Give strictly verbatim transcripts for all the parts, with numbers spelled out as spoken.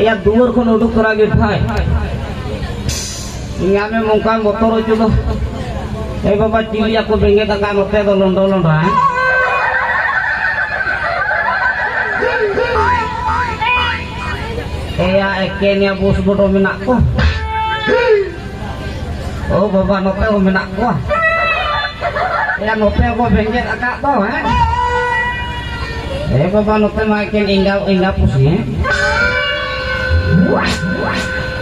ᱮᱭᱟ, ᱫᱩᱣᱟᱹᱨ ᱠᱷᱚᱱ ᱩᱰᱩᱠ ᱛᱚᱨᱟ ᱜᱮ ᱴᱷᱟᱭ᱾ ᱧᱟᱢᱮᱢ ᱚᱱᱠᱟᱱ ᱵᱚᱛᱚᱨ ᱦᱚᱪᱚ ᱫᱚ᱾ ᱮ ᱵᱟᱵᱟ, ᱪᱤᱞᱤᱭᱟ ᱠᱚ ᱵᱮᱸᱜᱮᱫ ᱟᱠᱟᱫ ᱱᱚᱛᱮ ᱫᱚ ᱞᱚᱱᱰᱚ ᱞᱚᱱᱰᱟ, ᱦᱮᱸ? ᱮᱭᱟ, ᱮᱠᱮᱱ ᱭᱟ ᱵᱩᱥ ᱵᱚᱰᱚ ᱢᱮᱱᱟᱜ ᱠᱚ᱾ ᱳ ᱵᱟᱵᱟ, ᱱᱚᱛᱮ ᱦᱚᱸ ᱢᱮᱱᱟᱜ ᱠᱚᱣᱟ᱾ ᱮᱭᱟ, ᱱᱚᱛᱮ ᱦᱚᱸᱠᱚ ᱵᱮᱸᱜᱮᱫ ᱟᱠᱟᱫ ᱫᱚ, ᱦᱮᱸ? ᱮ ᱵᱟᱵᱟ, ᱱᱚᱛᱮ ᱢᱟ ᱮᱠᱮᱱ ᱮᱸᱜᱟ, ᱮᱸᱜᱟ ᱯᱩᱥᱤ, ᱦᱮᱸ?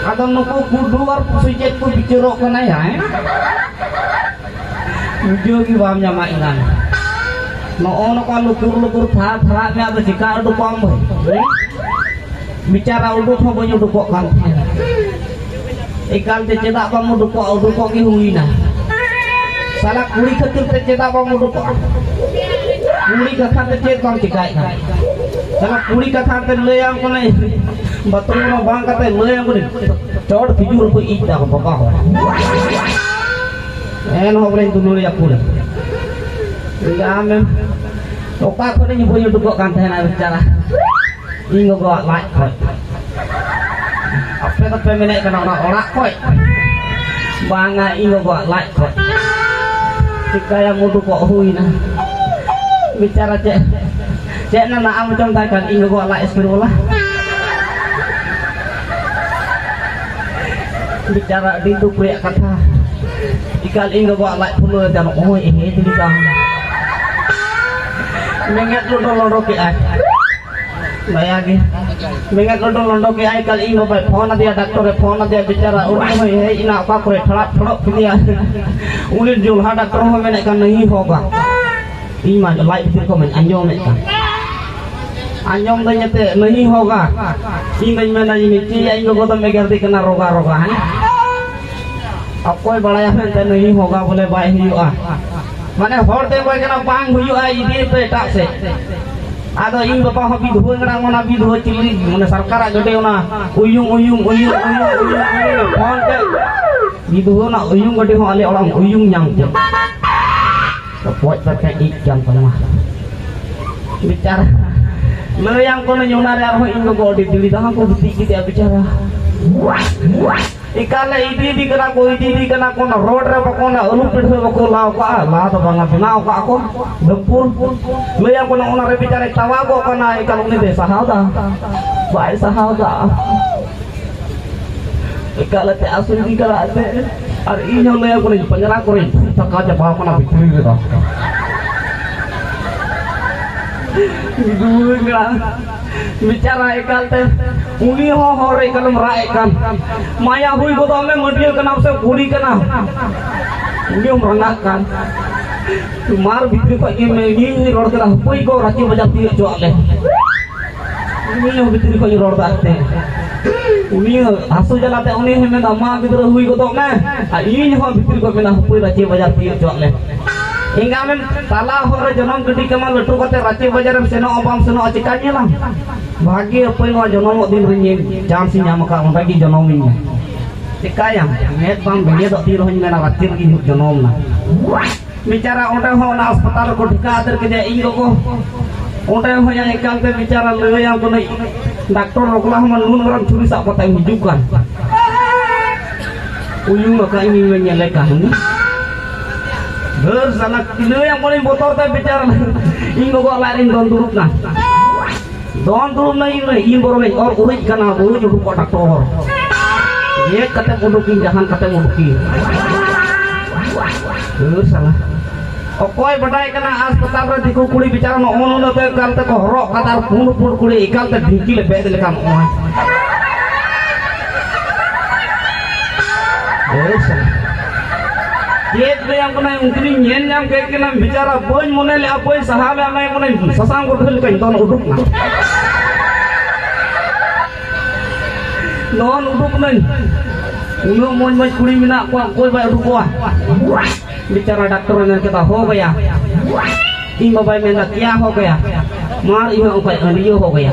ᱟᱫᱚ ᱱᱩᱠᱩ ᱜᱩᱰᱩ ᱟᱨ ᱯᱩᱥᱤ ᱪᱮᱫ ᱠᱚ ᱵᱤᱪᱟᱹᱨᱚᱜ ᱠᱟᱱᱟ ᱭᱟ, ᱦᱮᱸ? ᱵᱩᱡᱷᱟᱹᱣ ᱜᱮ ᱵᱟᱢ ᱧᱟᱢᱟ ᱮᱸᱜᱟ᱾ ᱱᱚᱜᱼᱚ ᱱᱚᱝᱠᱟ ᱞᱩᱠᱩᱨ ᱞᱩᱠᱩᱨ ᱛᱷᱟᱲᱟᱜ ᱛᱷᱟᱲᱟᱜ ᱢᱮ, ᱟᱫᱚ ᱪᱮᱠᱟ ᱩᱰᱩᱠᱚᱜ ᱟᱢ ᱵᱷᱟᱹᱭ? ᱵᱮᱪᱟᱨᱟ ᱩᱰᱩᱠ ᱦᱚᱸ ᱵᱟᱹᱧ ᱩᱰᱩᱠᱚᱜ ᱠᱟᱱ ᱛᱟᱦᱮᱸᱱᱟ᱾ ᱮᱠᱟᱞ ᱛᱮ ᱪᱮᱫᱟᱜ ᱵᱟᱢ ᱩᱰᱩᱠᱚᱜᱼᱟ? ᱩᱰᱩᱠᱚᱜ ᱜᱮ ᱦᱩᱭᱱᱟ᱾ ᱥᱟᱞᱟ ᱠᱩᱲᱤ ᱠᱷᱟᱹᱛᱤᱨ ᱛᱮ ᱪᱮᱫᱟᱜ ᱵᱟᱢ ᱩᱰᱩᱠᱚᱜᱼᱟ? ᱠᱩᱲᱤ ᱠᱟᱛᱷᱟ ᱛᱮ ᱪᱮᱫ ᱵᱟᱢ ᱪᱮᱠᱟᱭᱮᱫ ᱠᱟᱱᱟ? ᱥᱟᱞᱟ ᱠᱩᱲᱤ ᱠᱟᱛᱷᱟ ᱛᱮ ᱞᱟᱹᱭᱟᱢ ᱠᱟᱹᱱᱟᱹᱧ, ᱵᱟᱛᱨᱩᱢ ᱨᱮ ᱵᱟᱝ ᱠᱟᱛᱮ ᱞᱟᱹᱭᱟᱢ ᱠᱟᱹᱱᱟᱹᱧ, ᱪᱚᱴ ᱠᱷᱤᱡᱩᱨ ᱠᱚ ᱤᱡ ᱫᱟ ᱵᱟᱵᱟ ᱦᱚᱲ᱾ ᱮᱱᱦᱚᱸ ᱵᱚᱞᱮᱧ ᱫᱩᱞᱟᱹᱲ ᱟᱠᱚ ᱨᱮ᱾ ᱟᱢᱮᱢ, ᱚᱠᱟ ᱠᱷᱚᱱᱤᱧ ᱵᱟᱹᱧ ᱩᱰᱩᱠᱚᱜ ᱠᱟᱱ ᱛᱟᱦᱮᱱᱟ ᱵᱮᱪᱟᱨᱟ᱾ ᱤᱧ ᱜᱚᱜᱚᱣᱟᱜ ᱞᱟᱡ ᱠᱷᱚᱡ᱾ ᱟᱯᱮ ᱫᱚᱯᱮ ᱢᱮᱱᱮᱫ ᱠᱟᱱᱟ ᱚᱱᱟ ᱚᱲᱟᱜ ᱠᱷᱚᱡ? ᱵᱟᱝᱟ, ᱤᱧ ᱜᱚᱜᱚᱣᱟᱜ ᱞᱟᱡ ᱠᱷᱚᱡ᱾ ᱪᱤᱠᱟᱹᱭᱟᱢ, ᱩᱰᱩᱠᱚᱜ ᱦᱩᱭᱱᱟ᱾ ᱵᱮᱪᱟᱨᱟ ᱪᱮᱫ, ᱪᱮᱫ ᱱᱟ ᱱᱟᱜ ᱟᱢ ᱡᱚᱢ ᱫᱟᱭ ᱠᱷᱟᱱ ᱤᱧ ᱜᱚᱜᱚᱣᱟᱜ ᱞᱟᱡ ᱤᱥᱠᱤᱨ ᱵᱚᱞᱟ᱾ ᱵᱮᱪᱟᱨᱟ ᱟᱹᱰᱤ ᱫᱩᱠ ᱨᱮᱭᱟᱜ ᱠᱟᱛᱷᱟ᱾ ᱮᱠᱟᱞ ᱤᱧ ᱜᱚᱜᱚᱣᱟᱜ ᱞᱟᱡ ᱯᱷᱩᱞᱟᱹᱣ ᱮᱱ ᱛᱟᱭᱟ, ᱱᱚᱜᱼᱚᱭ ᱦᱮᱡ ᱞᱮᱠᱟ᱾ ᱢᱮᱸᱜᱮᱫ ᱞᱚᱰᱚ ᱞᱚᱰᱚ ᱠᱮᱜᱼᱟᱭ᱾ ᱫᱟᱭᱟ ᱜᱮ᱾ ᱢᱮᱸᱜᱮᱫ ᱞᱚᱰᱚ ᱞᱚᱰᱚ ᱠᱮᱜᱼᱟᱭ, ᱮᱠᱟᱞ ᱤᱧ ᱵᱟᱵᱟᱭ ᱯᱷᱳᱱ ᱟᱫᱮᱭᱟ, ᱰᱟᱠᱛᱚᱨᱮ ᱯᱷᱳᱱ ᱟᱫᱮᱭᱟ, ᱵᱮᱪᱟᱨᱟ ᱩᱱᱤ ᱦᱚᱸᱭ ᱦᱮᱡ ᱮᱱᱟ, ᱚᱠᱟ ᱠᱚᱨᱮ ᱴᱷᱟᱲᱟᱜ ᱴᱷᱚᱲᱚᱜ ᱠᱮᱫᱮᱭᱟ᱾ ᱩᱱᱤ ᱡᱚᱞᱦᱟ ᱰᱟᱠᱛᱚᱨ ᱦᱚᱸ ᱢᱮᱱᱮᱫ ᱠᱟᱱ, ᱱᱟᱹᱦᱤ ᱦᱳᱜᱟ᱾ ᱤᱧ ᱢᱟ ᱞᱟᱡ ᱵᱷᱤᱛᱤᱨ ᱠᱷᱚᱱ ᱢᱟᱧ ᱟᱸᱡᱚᱢᱮᱫ ᱠᱟᱱ᱾ ᱟᱸᱡᱚᱢ ᱫᱟᱹᱧ ᱮᱱᱛᱮ ᱱᱟᱹᱦᱤ ᱦᱳᱜᱟ᱾ ᱤᱧ ᱫᱚᱧ ᱢᱮᱱᱟ, ᱤᱧ ᱪᱮᱫ ᱭᱟ, ᱤᱧ ᱜᱚᱜᱚ ᱫᱚᱢ ᱮᱜᱮᱨ ᱫᱤ ᱠᱟᱱᱟ ᱨᱳᱜᱟ ᱨᱳᱜᱟ, ᱦᱮᱸ? ᱚᱠᱚᱭ ᱵᱟᱲᱟᱭᱟ ᱢᱮᱱᱛᱮ ᱱᱟᱹᱦᱤ ᱦᱳᱜᱟ ᱵᱚᱞᱮ ᱵᱟᱭ ᱦᱩᱭᱩᱜᱼᱟ᱾ ᱢᱟᱱᱮ ᱦᱚᱲ ᱛᱮ ᱚᱠᱚᱭ ᱠᱟᱱᱟ ᱵᱟᱝ ᱦᱩᱭᱩᱜᱼᱟ, ᱤᱫᱤᱭᱮ ᱯᱮ ᱮᱴᱟᱜ ᱥᱮᱫ᱾ ᱟᱫᱚ ᱤᱧ ᱵᱟᱵᱟ ᱦᱚᱸ ᱵᱤᱫᱷᱩᱣᱟᱹ ᱠᱟᱱᱟ, ᱚᱱᱟ ᱵᱤᱫᱷᱩᱣᱟᱹ ᱪᱤᱞᱤ, ᱢᱟᱱᱮ ᱥᱚᱨᱠᱟᱨᱟᱜ ᱜᱟᱹᱰᱤ ᱚᱱᱟ ᱩᱭᱩᱝ, ᱩᱭᱩᱝ, ᱩᱭᱩᱝ, ᱩᱭᱩᱝ, ᱩᱭᱩᱝ, ᱩᱭᱩᱝ, ᱯᱷᱳᱱ ᱛᱮ ᱵᱤᱫᱷᱩᱣᱟᱹ ᱚᱱᱟ ᱩᱭᱩᱝ ᱜᱟᱹᱰᱤ ᱦᱚᱸ ᱟᱞᱮ ᱚᱲᱟᱜ ᱩᱭᱩᱝ ᱧᱟᱢ ᱠᱮᱫ᱾ ᱯᱚᱡ ᱯᱮ ᱯᱮ ᱤᱡ ᱠᱟᱱ ᱛᱟᱢᱟ᱾ ᱵᱮᱪᱟᱨᱟ᱾ ᱞᱟᱹᱭᱟᱢ ᱠᱟᱹᱱᱟᱹᱧ, ᱚᱱᱟ ᱨᱮ ᱟᱨᱦᱚᱸ ᱤᱧ ᱜᱚᱜᱚ ᱟᱹᱰᱤ ᱫᱤᱲᱤ ᱫᱟᱦᱟ ᱠᱚ ᱜᱤᱛᱤᱡ ᱠᱮᱫᱮᱭᱟ ᱵᱮᱪᱟᱨᱟ᱾ ᱮᱠᱟᱞᱮ ᱤᱫᱤᱭᱮᱫᱮ ᱠᱟᱱᱟ ᱠᱚ, ᱤᱫᱤᱭᱮᱫᱮ ᱠᱟᱱᱟ ᱠᱚ, ᱚᱱᱟ ᱨᱳᱰ ᱨᱮ ᱵᱟᱠᱚ, ᱚᱱᱟ ᱟᱹᱞᱩ ᱯᱤᱰᱷᱟᱹ ᱵᱟᱠᱚ ᱞᱟᱣ ᱠᱟᱜᱼᱟ, ᱞᱟ ᱫᱚ ᱵᱟᱝᱟ, ᱵᱮᱱᱟᱣ ᱠᱟᱜᱼᱟ ᱠᱚ ᱰᱷᱟᱹᱯᱩᱨ᱾ ᱞᱟᱹᱭᱟᱢ ᱠᱟᱱᱟ, ᱚᱱᱟ ᱨᱮ ᱵᱮᱪᱟᱨᱟᱭ ᱛᱟᱣᱟᱜᱚᱜ ᱠᱟᱱᱟ, ᱮᱠᱟᱞ ᱩᱱᱤ ᱫᱚᱭ ᱥᱟᱦᱟᱣ ᱫᱟ, ᱵᱟᱭ ᱥᱟᱦᱟᱣ ᱫᱟ᱾ ᱮᱠᱟᱞ ᱛᱮ ᱟᱹᱥᱩᱞ ᱤᱫᱤ ᱠᱟᱱᱟ ᱮᱱᱛᱮ᱾ ᱟᱨ ᱤᱧ ᱦᱚᱸ ᱞᱟᱹᱭᱟᱢ ᱠᱟᱹᱱᱟᱹᱧ, ᱯᱟᱸᱡᱽᱨᱟ ᱠᱚᱨᱮᱧ ᱛᱷᱟᱠᱟ ᱪᱟᱵᱟᱣ ᱠᱟᱱᱟ ᱵᱷᱤᱛᱨᱤ ᱨᱮᱫᱚ᱾ ᱫᱩᱭ ᱠᱟᱱᱟ᱾ ᱵᱮᱪᱟᱨᱟ ᱮᱠᱟᱞ ᱛᱮ, ᱩᱱᱤ ᱦᱚᱸ ᱦᱚᱨ ᱨᱮ ᱮᱠᱟᱞᱮᱢ ᱨᱟᱜ ᱮᱫ ᱠᱟᱱ᱾ ᱢᱟᱭᱟ ᱦᱩᱭ ᱜᱚᱫᱚᱜ ᱢᱮ, ᱢᱟᱹᱰᱤᱭᱟᱹ ᱠᱟᱱᱟᱢ ᱥᱮ ᱠᱩᱲᱤ ᱠᱟᱱᱟᱢ? ᱩᱱᱤ ᱦᱚᱸᱢ ᱨᱟᱸᱜᱟᱜ ᱠᱟᱱ᱾ ᱢᱟᱨ ᱵᱷᱤᱛᱨᱤ ᱠᱷᱚᱡ ᱜᱮ ᱢᱮ, ᱤᱧ ᱨᱚᱲ ᱠᱮᱫᱟ, ᱦᱟᱹᱯᱟᱹᱭ ᱜᱚ, ᱨᱟᱸᱪᱤ ᱵᱟᱡᱟᱨ ᱛᱤᱭᱳᱜ ᱦᱚᱪᱚᱣᱟᱜ ᱞᱮ᱾ ᱩᱱᱤ ᱦᱚᱸ ᱵᱷᱤᱛᱨᱤ ᱠᱷᱚᱡ ᱤᱧ ᱨᱚᱲ ᱫᱟ ᱮᱱᱛᱮ᱾ ᱩᱱᱤ ᱦᱚᱸ ᱦᱟᱹᱥᱩ ᱡᱟᱞᱟᱛᱮ ᱩᱱᱤ ᱦᱚᱸ ᱢᱮᱱᱫᱟ, ᱢᱟ ᱜᱤᱫᱽᱨᱟᱹ ᱦᱩᱭ ᱜᱚᱫᱚᱜ ᱢᱮ᱾ ᱟᱨ ᱤᱧ ᱦᱚᱸ ᱵᱷᱤᱛᱨᱤ ᱠᱷᱚᱡ ᱢᱮᱱᱟ, ᱦᱟᱹᱯᱟᱹᱭ ᱨᱟᱸᱪᱤ ᱵᱟᱡᱟᱨ ᱛᱤᱭᱳᱜ ᱦᱚᱪᱚᱣᱟᱜ ᱞᱮ᱾ ᱮᱸᱜᱟᱢᱮᱢ ᱛᱟᱞᱟ ᱦᱚᱨ ᱨᱮ ᱡᱚᱱᱚᱢ ᱜᱤᱰᱤ ᱠᱟᱢᱟ, ᱞᱟᱹᱴᱩ ᱠᱟᱛᱮ ᱨᱟᱸᱪᱤ ᱵᱟᱡᱟᱨᱮᱢ ᱥᱮᱱᱚᱜᱼᱟ ᱵᱟᱢ ᱥᱮᱱᱚᱜᱼᱟ ᱪᱮᱠᱟ ᱧᱮᱞᱟᱢ? ᱵᱷᱟᱜᱮ ᱦᱟᱹᱯᱟᱹᱭ ᱱᱚᱣᱟ ᱡᱚᱱᱚᱢᱚᱜ ᱫᱤᱱ ᱨᱮ ᱧᱮᱞ ᱪᱟᱱᱥ ᱤᱧ ᱧᱟᱢ ᱟᱠᱟᱫ, ᱚᱸᱰᱮ ᱜᱮ ᱡᱚᱱᱚᱢᱤᱧ ᱢᱮ᱾ ᱪᱮᱠᱟᱭᱟᱢ? ᱢᱮᱫ ᱵᱟᱝ ᱵᱮᱸᱜᱮᱫᱚᱜ ᱛᱤᱱ ᱨᱮᱦᱚᱸᱧ ᱢᱮᱱᱟ, ᱨᱟᱸᱪᱤ ᱨᱮᱜᱮᱧ ᱡᱚᱱᱚᱢ ᱱᱟ᱾ ᱵᱮᱪᱟᱨᱟ ᱚᱸᱰᱮ ᱦᱚᱸ ᱚᱱᱟ ᱦᱟᱥᱯᱟᱛᱟᱞ ᱨᱮᱠᱚ ᱰᱷᱮᱠᱟ ᱟᱫᱮᱨ ᱠᱮᱫᱮᱭᱟ ᱤᱧ ᱜᱚᱜᱚ᱾ ᱚᱸᱰᱮ ᱦᱚᱸ ᱭᱟ ᱮᱠᱟᱞ ᱛᱮ ᱵᱮᱪᱟᱨᱟ ᱞᱟᱹᱭᱟᱢ ᱠᱟᱹᱱᱟᱹᱧ, ᱰᱟᱠᱛᱚᱨ ᱨᱚᱜᱽᱞᱟ ᱦᱚᱸ ᱱᱩᱱ ᱢᱟᱨᱟᱝ ᱪᱷᱩᱨᱤ ᱥᱟᱵ ᱠᱟᱛᱮ ᱦᱤᱡᱩᱜ ᱠᱟᱱ᱾ ᱩᱭᱩᱝ ᱟᱠᱟᱫ ᱤᱧ ᱧᱮᱞᱮ ᱠᱟᱹᱱᱟᱹᱧ᱾ ᱰᱷᱟᱹᱨ ᱥᱟᱞᱟ ᱞᱟᱹᱭᱟᱢ ᱠᱟᱹᱱᱟᱹᱧ ᱵᱚᱛᱚᱨ ᱛᱮ ᱵᱮᱪᱟᱨᱟ ᱤᱧ ᱜᱚᱜᱚᱣᱟᱜ ᱞᱟᱡ ᱨᱤᱧ ᱫᱚᱱ ᱫᱩᱲᱩᱵ ᱱᱟ᱾ ᱫᱚᱱ ᱫᱩᱲᱩᱵ ᱱᱟᱹᱧ, ᱤᱧ ᱵᱚᱨᱚᱝ ᱤᱧ ᱚᱨ ᱩᱨᱤᱡ ᱠᱟᱱᱟ, ᱵᱟᱹᱧ ᱩᱰᱩᱠᱚᱜ ᱰᱟᱠᱛᱚᱨ᱾ ᱜᱮᱫ ᱠᱟᱛᱮᱢ ᱩᱰᱩᱠᱤᱧ, ᱡᱟᱦᱟᱱ ᱠᱟᱛᱮᱢ ᱩᱰᱩᱠᱤᱧ᱾ ᱫᱷᱟᱹᱨ ᱥᱟᱞᱟ᱾ ᱚᱠᱚᱭ ᱵᱟᱰᱟᱭ ᱠᱟᱱᱟ ᱦᱟᱥᱯᱟᱛᱟᱞ ᱨᱮ ᱫᱤᱠᱩ ᱠᱩᱲᱤ ᱵᱮᱪᱟᱨᱟ ᱱᱚᱜᱼᱚ ᱱᱩᱱᱟᱹᱜ ᱛᱮ ᱮᱠᱟᱞ ᱛᱮᱠᱚ ᱦᱚᱨᱚᱜ ᱠᱟᱫᱟ ᱟᱨ ᱯᱩᱸᱰ ᱯᱩᱸᱰ ᱠᱩᱲᱤ ᱮᱠᱟᱞ ᱛᱮ ᱰᱷᱤᱝᱠᱤ ᱞᱮ ᱵᱮᱫ ᱞᱮᱠᱟ ᱱᱚᱜᱼᱚᱭ᱾ ᱫᱷᱟᱹᱨ ᱥᱟᱞᱟ᱾ ᱪᱮᱫ ᱞᱟᱹᱭᱟᱢ ᱠᱟᱱᱟ, ᱩᱱᱠᱤᱱᱤᱧ ᱧᱮᱞ ᱧᱟᱢ ᱠᱮᱫ ᱠᱤᱱᱟ, ᱵᱮᱪᱟᱨᱟ ᱵᱟᱹᱧ ᱢᱚᱱᱮ ᱞᱮᱫᱼᱟ, ᱵᱟᱹᱧ ᱥᱟᱦᱟᱣ ᱞᱮᱫᱼᱟ, ᱢᱮᱱ ᱠᱟᱹᱱᱟᱹᱧ ᱥᱟᱥᱟᱝ ᱜᱚᱴᱷᱚᱱ ᱞᱮᱠᱟᱧ ᱫᱚᱱ ᱩᱰᱩᱠ ᱱᱟ᱾ ᱫᱚᱱ ᱩᱰᱩᱠ ᱱᱟᱹᱧ᱾ ᱩᱱᱟᱹᱜ ᱢᱚᱡᱽ ᱢᱚᱡᱽ ᱠᱩᱲᱤ ᱢᱮᱱᱟᱜ ᱠᱚᱣᱟ, ᱚᱠᱚᱭ ᱵᱟᱭ ᱩᱰᱩᱠᱚᱜᱼᱟ? ᱵᱮᱪᱟᱨᱟ ᱰᱟᱠᱛᱚᱨ ᱮ ᱢᱮᱱ ᱠᱮᱫᱟ, "ᱦᱳ ᱜᱟᱭᱟ᱾" ᱤᱧ ᱵᱟᱵᱟᱭ ᱢᱮᱱᱫᱟ, "ᱠᱮᱭᱟ ᱦᱳ ᱜᱟᱭᱟ?" ᱢᱟᱨ ᱤᱧ ᱦᱚᱸ ᱚᱱᱠᱟᱭ ᱟᱹᱰᱤᱭᱟᱹ ᱦᱳ ᱜᱟᱭᱟ᱾